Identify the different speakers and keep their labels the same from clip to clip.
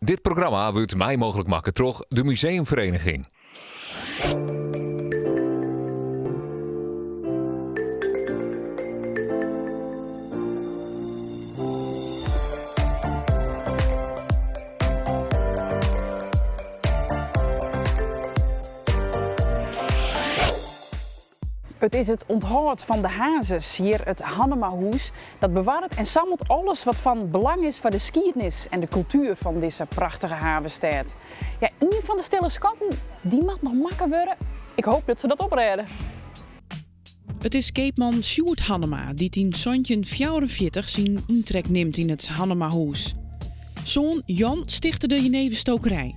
Speaker 1: Dit programma wurdt mei mooglik makke troch de Museumvereniging.
Speaker 2: It is it ûnthâld fan de Hazes, hjir it Hannemahûs, dat bewarret en sammelt alles wat fan belang is foar de skiednis en de kultuer fan dizze prachtige havenstêd. Ja, ien fan de stille skatten, dy moat noch makke wurde. Ik hoop dat se dat oprêde.
Speaker 3: It is keapman Sjoerd Hannema dy't yn 1744 syn yntrek nimt yn it Hannemahûs. Soan Jan stichte de jeneverstokerij.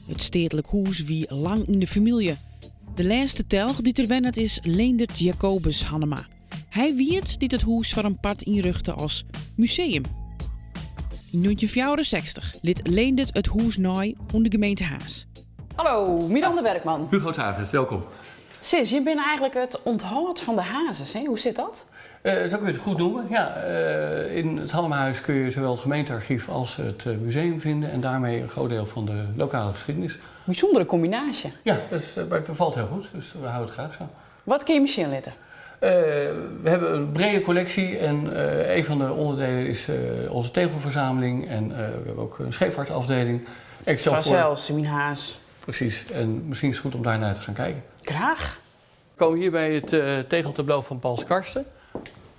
Speaker 3: It steatlik hûs wie lang yn de famylje. De lêste telch dy't der wennet is Leendert Jacobus Hannema. Hy wie it dy't it hûs foar in part ynrjochte as museum. Yn 1964 lit Leendert it hûs nei oan de gemeente Harns.
Speaker 2: Hallo, Miranda Werkman.
Speaker 4: Hugo Tages, welkom.
Speaker 2: Sis, jim binne eigentlik it ûnthâld fan de Hazes, hè? Hoe sit dat?
Speaker 4: Zo kun je het goed noemen. Ja, in het Hannemahuis kun je zowel het gemeentearchief als het museum vinden en daarmee een groot deel van de lokale geschiedenis.
Speaker 2: Bysûndere kombinaasje.
Speaker 4: Ja, dat maar het bevalt heel goed, dus we houden het graag zo.
Speaker 2: Wat kinne jim sjen litte?
Speaker 4: We hebben een brede collectie en een van de onderdelen is onze tegelverzameling en we hebben ook een scheepvaartafdeling. Ik stel voor
Speaker 2: Fansels, myn Harns.
Speaker 4: Precies, en misschien is het goed om daar naar te gaan kijken.
Speaker 2: Graach.
Speaker 4: We komen hier bij het tegeltableau van Pals Karsten.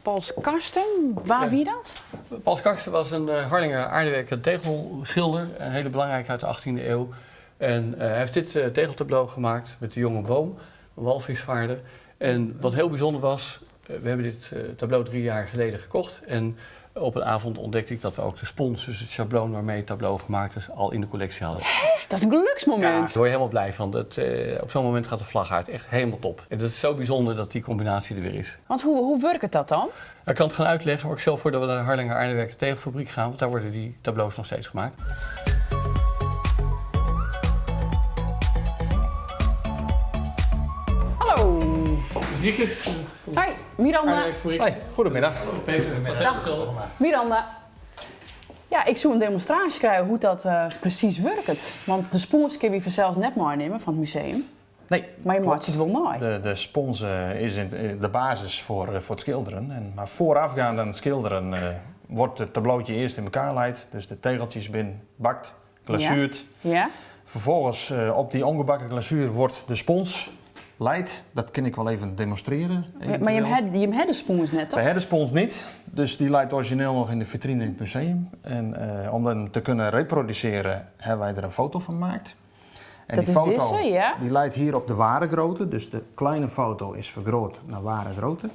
Speaker 2: Pals Karsten, wa wie dat?
Speaker 4: Pals Karsten was een Harlinger aardewerk- en tegelschilder, een hele belangrijke uit de 18e eeuw. En hij heeft dit tegeltableau gemaakt met de jonge boom, een walvisvaarder. En wat heel bijzonder was, we hebben dit tableau 3 jaar geleden gekocht. En op een avond ontdekte ik dat we ook de spons, dus het sjabloon waarmee het tableau gemaakt is, al in de collectie hadden.
Speaker 2: Hè? Dat is in geluksmomint.
Speaker 4: Ja, daar word je helemaal blij van. Op zo'n moment gaat de vlag uit. Echt helemaal top. En dat is zo bijzonder dat die combinatie er weer is.
Speaker 2: Want hoe werkt dat dan?
Speaker 4: Ik kan het gaan uitleggen, maar ik stel voor dat we naar de Harlinger Aardewerk en Tegelfabriek gaan, want daar worden die tableaus nog steeds gemaakt.
Speaker 2: Hallo.
Speaker 4: Rikus.
Speaker 2: Hoi, Miranda.
Speaker 5: Hoi, goedemiddag.
Speaker 4: Hallo Peter.
Speaker 2: Dag. Miranda. Ja, ik soe in demonstraasje krije hoe't dat presys wurket. Want de spons kinne wy fansels net meinimme fan it museum.
Speaker 5: Nee,
Speaker 2: Mar je
Speaker 5: klopt.
Speaker 2: meitsje it wol nei.
Speaker 5: De spons is de basis foar it skilderen. En, mar foarafgaand oan it skilderen wordt it tableautje earst yn elkoar leid. Dus de tegeltsjes binne bakt, glazuerd. Vervolgens op dy oangebakken glazuer wordt de spons leid. Dat kin ik wol even demonstrearje.
Speaker 2: Mar jim ha de spons net, toch?
Speaker 5: Wy ha de spons net, dus dy leit orizjineel noch yn de vitrine yn it museum. En om him te kunnen reprodusearjen hawwe wy der in foto fan maakt. En
Speaker 2: Dat
Speaker 5: die
Speaker 2: is
Speaker 5: foto
Speaker 2: dizze, ja?
Speaker 5: Die leit hier op de ware grootte, dus de kleine foto is vergroot naar ware grootte.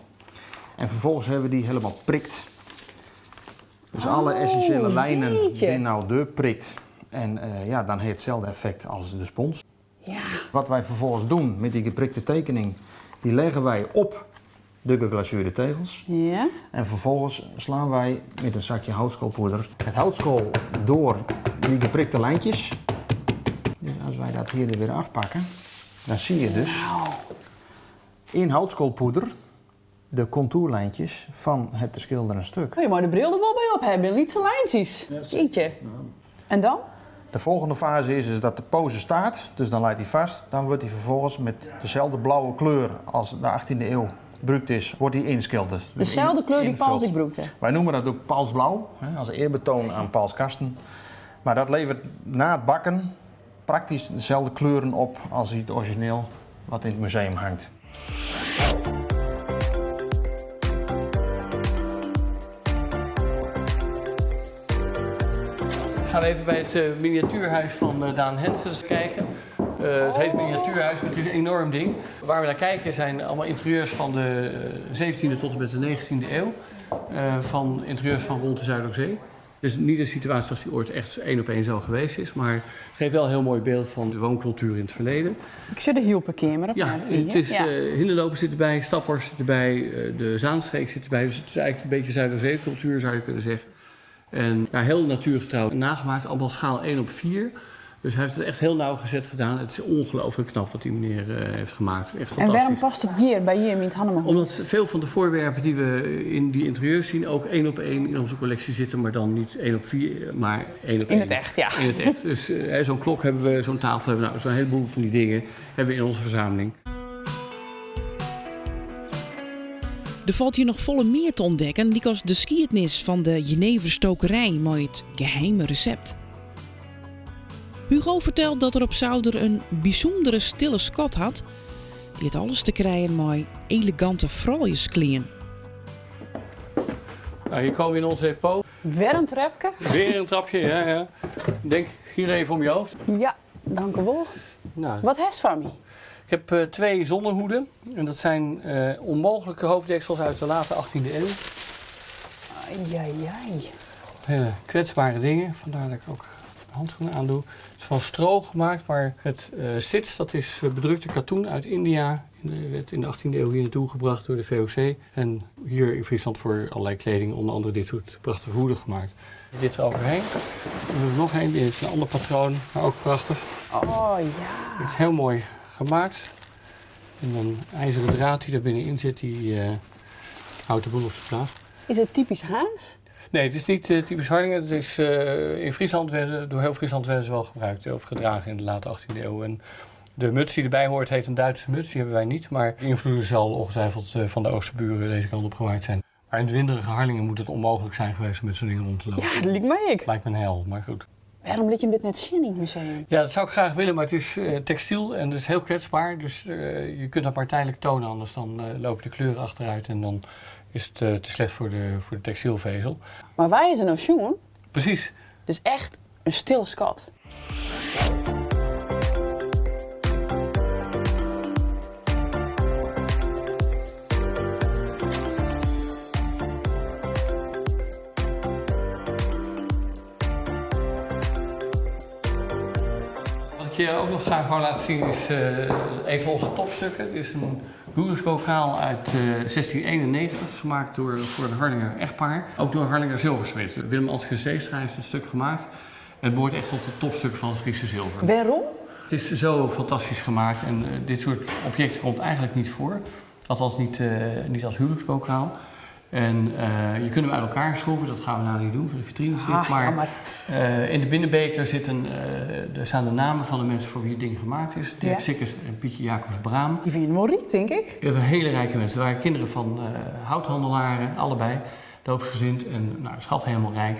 Speaker 5: En vervolgens hawwe we dy hielendal prikt. Dus alle
Speaker 2: Oh,
Speaker 5: essentiële lijnen
Speaker 2: jeetje.
Speaker 5: binne no deurprikt. En ja, dan heeft hetzelfde effect als de spons. Wat wij vervolgens doen met die geprikte tekening, die leggen wij op de geglazuurde tegels. En vervolgens slaan wij met een zakje houtskoolpoeder het houtskool door die geprikte lijntjes. Dus als wij dat hier er weer afpakken, dan zie je dus in houtskoolpoeder de contourlijntjes van het te schilderen stuk.
Speaker 2: Oh, je moet de bril er wel bij op hebben, lytse lijntjes. Jeetje. En dan?
Speaker 5: De volgende fase is dat de pose staat, dus dan leidt hij vast. Dan wordt hij vervolgens met dezelfde blauwe kleur als de 18e eeuw gebruikt is, wordt hij inschilderd. Dus
Speaker 2: Dezelfde kleur die
Speaker 5: invult.
Speaker 2: Pals ik brûkte?
Speaker 5: Wij noemen dat ook Palsblauw, hè, als eerbetoon aan Pals Karsten. Maar dat levert na het bakken praktisch dezelfde kleuren op als het origineel wat in het museum hangt.
Speaker 4: Gaan we even bij het miniatuurhuis van Daan Hensens kijken. Het heet miniatuurhuis, maar het is een enorm ding. Waar we naar kijken zijn allemaal interieurs van de 17e tot en met de 19e eeuw. Van interieurs van rond de Zuiderzee. Dus niet een situatie zoals die ooit echt één op één zo geweest is, maar het geeft wel een heel mooi beeld van de wooncultuur in het verleden.
Speaker 2: Ik zie de Hylperkeamer op
Speaker 4: Ja,
Speaker 2: mijn
Speaker 4: het
Speaker 2: hier.
Speaker 4: is, Hindeloopen zit erbij, Staphorst zit erbij, de Zaanstreek zit erbij. Dus het is eigenlijk een beetje Zuiderzeecultuur, zou je kunnen zeggen. En heel natuurgetrouw nagemaakt, allemaal schaal 1 op 4. Dus hij heeft het echt heel nauwgezet gedaan. Het is ongelooflijk knap wat die meneer heeft gemaakt. Echt
Speaker 2: En
Speaker 4: fantastisch.
Speaker 2: waarom past het hier bij hier in het Hannemahûs?
Speaker 4: Omdat veel van de voorwerpen die we in die interieurs zien ook één op één in onze collectie zitten. Maar dan niet één op vier, maar één op
Speaker 2: In
Speaker 4: één.
Speaker 2: het echt, ja.
Speaker 4: In het echt. Dus zo'n klok hebben we, zo'n tafel hebben we. Nou, zo'n heleboel van die dingen hebben we in onze verzameling.
Speaker 3: Er valt hier nog volle meer te ontdekken, lykas de skiednis van de Jeneverstokerij met het geheime recept. Hugo vertelt dat er op Zouder een bijzondere stille skat had, die het alles te krijgen met elegante vrouwenskleertjes.
Speaker 4: Nou, hier komen we in ons depot.
Speaker 2: Weer een trapje?
Speaker 4: Weer een trapje, ja, ja. Denk hier even om je hoofd.
Speaker 2: Ja, dank u wel.
Speaker 4: Nou,
Speaker 2: Wat heeft van mij?
Speaker 4: Ik heb twee zonnehoeden. En dat zijn onmogelijke hoofddeksels uit de late 18e eeuw.
Speaker 2: Ai, ai, ai.
Speaker 4: Hele kwetsbare dingen, vandaar dat ik ook handschoenen aandoe. Het is van stro gemaakt, maar het sits, dat is bedrukte katoen uit India. Werd in de 18e eeuw hier naartoe gebracht door de VOC. En hier in Friesland voor allerlei kleding, onder andere dit soort prachtige hoeden gemaakt. Dit eroverheen. We hebben nog één, die heeft een ander patroon, maar ook prachtig.
Speaker 2: Oh ja.
Speaker 4: Het is heel mooi gemaakt. En dan ijzeren draad die er binnenin zit, die houdt de boel op zijn plaats.
Speaker 2: Is het typisch Haas?
Speaker 4: Nee, het is niet typisch Harlingen. Het is, in Friesland werden, door heel Friesland werden ze wel gebruikt of gedragen in de late 18e eeuw. En de muts die erbij hoort heet een Duitse muts, die hebben wij niet. Maar de invloeden zal ongetwijfeld van de oosterburen deze kant op gemaakt zijn. Maar in het winderige Harlingen moet het onmogelijk zijn geweest om met zo'n ding rond te lopen.
Speaker 2: Ja, dat lijkt mij ik.
Speaker 4: Lijkt me een hel, maar goed.
Speaker 2: Waarom liet je hem dit net zien in het museum?
Speaker 4: Ja, dat zou ik graag willen, maar het is textiel en het is heel kwetsbaar. Dus je kunt dat maar tijdelijk tonen, anders dan lopen de kleuren achteruit en dan is het te slecht voor de textielvezel.
Speaker 2: Maar wij zijn een jongen.
Speaker 4: Precies.
Speaker 2: Dus echt een stille skat.
Speaker 4: Wat ik je ook nog graag wou laten zien is een van onze topstukken. Dit is een huwelijksbokaal uit 1691, gemaakt voor een Harlinger echtpaar. Ook door Harlinger zilversmid. Willem Antske Zeestra heeft het stuk gemaakt. Het behoort echt tot het topstuk van het Friese zilver.
Speaker 2: Waarom?
Speaker 4: Het is zo fantastisch gemaakt en dit soort objecten komt eigenlijk niet voor. Althans niet als huwelijksbokaal. En je kunt hem uit elkaar schroeven, dat gaan we nou niet doen, voor de vitrine zit.
Speaker 2: Ah,
Speaker 4: maar
Speaker 2: jammer.
Speaker 4: in de binnenbeker er staan de namen van de mensen voor wie het ding gemaakt is. Dirk Sikkes en Pietje Jacobs Braam.
Speaker 2: Die vind je wel rijk, denk ik.
Speaker 4: Heel veel hele rijke mensen. Het waren kinderen van houthandelaren, allebei, doopsgezind en schat helemaal rijk.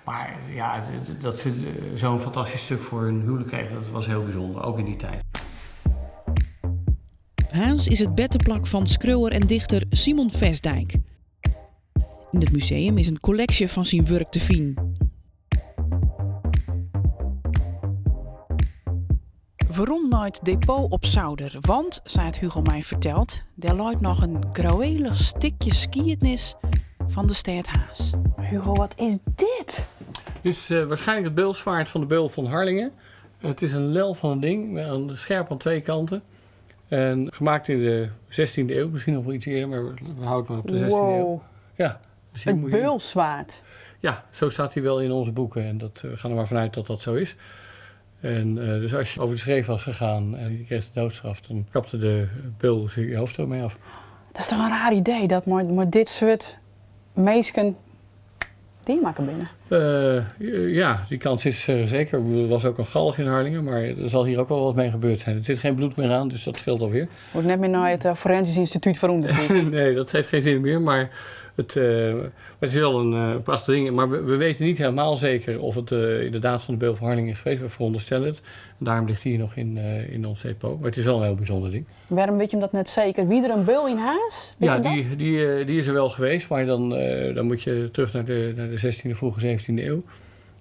Speaker 4: Maar ja, dat ze zo'n fantastisch stuk voor hun huwelijk kregen, dat was heel bijzonder, ook in die tijd.
Speaker 3: Harns is het betteplak van schreeuwer en dichter Simon Vestdijk. In het museum is een collectie van zijn werk te vinden. Waarom nooit depot op Zouder? Want, zei het Hugo mij verteld, daar looit nog een gruwelig stukje skietnis van de stad Haas.
Speaker 2: Hugo, wat is dit?
Speaker 4: Dit is waarschijnlijk het beulzwaard van de beul van Harlingen. Het is een lel van een ding, met een scherp aan twee kanten. En gemaakt in de 16e eeuw, misschien nog wel iets eerder, maar we houden het maar op de 16e eeuw.
Speaker 2: Wow.
Speaker 4: Ja, dus hier
Speaker 2: Het
Speaker 4: moet je
Speaker 2: beulzwaard.
Speaker 4: Ja, zo staat hij wel in onze boeken en we gaan er maar vanuit dat dat zo is. En dus als je over de schreef was gegaan en je kreeg de doodstraf, dan kapte de beul zijn hoofd ermee af.
Speaker 2: Dat is toch een raar idee, dat maar dit soort meesken die maken binnen.
Speaker 4: Ja, die kans is zeker. Er was ook een galg in Harlingen, maar er zal hier ook wel wat mee gebeurd zijn. Er zit geen bloed meer aan, dus dat scheelt alweer.
Speaker 2: Wordt net meer naar het Forensisch Instituut voor Onderzoek.
Speaker 4: Nee, dat heeft geen zin meer, maar het is wel een prachtig ding. Maar we weten niet helemaal zeker of het inderdaad van de beul van Harlingen is geweest. We veronderstellen het. En daarom ligt hij hier nog in ons depot. Maar het is wel een heel bijzonder ding.
Speaker 2: Waarom weet je hem dat net zeker? Wie er een beul in Haas? Weet
Speaker 4: Ja,
Speaker 2: je dat?
Speaker 4: die is er wel geweest. Maar dan moet je terug naar de 16e, vroege 17e eeuw.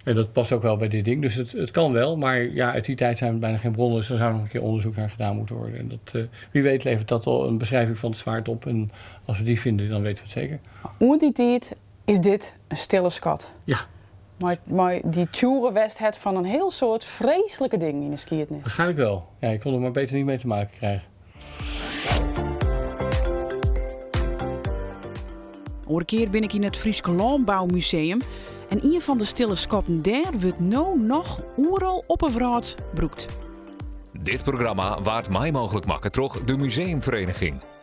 Speaker 4: En dat past ook wel bij dit ding. Dus het kan wel. Maar uit die tijd zijn er bijna geen bronnen. Dus er zou nog een keer onderzoek naar gedaan moeten worden. En wie weet levert dat al een beschrijving van het zwaard op. En als we die vinden, dan weten we het zeker.
Speaker 2: Hoe die tijd is dit een stille skat.
Speaker 4: Ja.
Speaker 2: Maar die tjoere west het van een heel soort vreselijke ding in de skietnis.
Speaker 4: Waarschijnlijk wel. Ja, je kon er maar beter niet mee te maken krijgen.
Speaker 3: Oor keer ben ik in het Fryske Lânbouwmuseum. En ien fan de stille skatten dêr wurdt no noch oeral op 'e wrâld brûkt.
Speaker 1: Dit programma waard mei mooglik makke troch de Museumvereniging.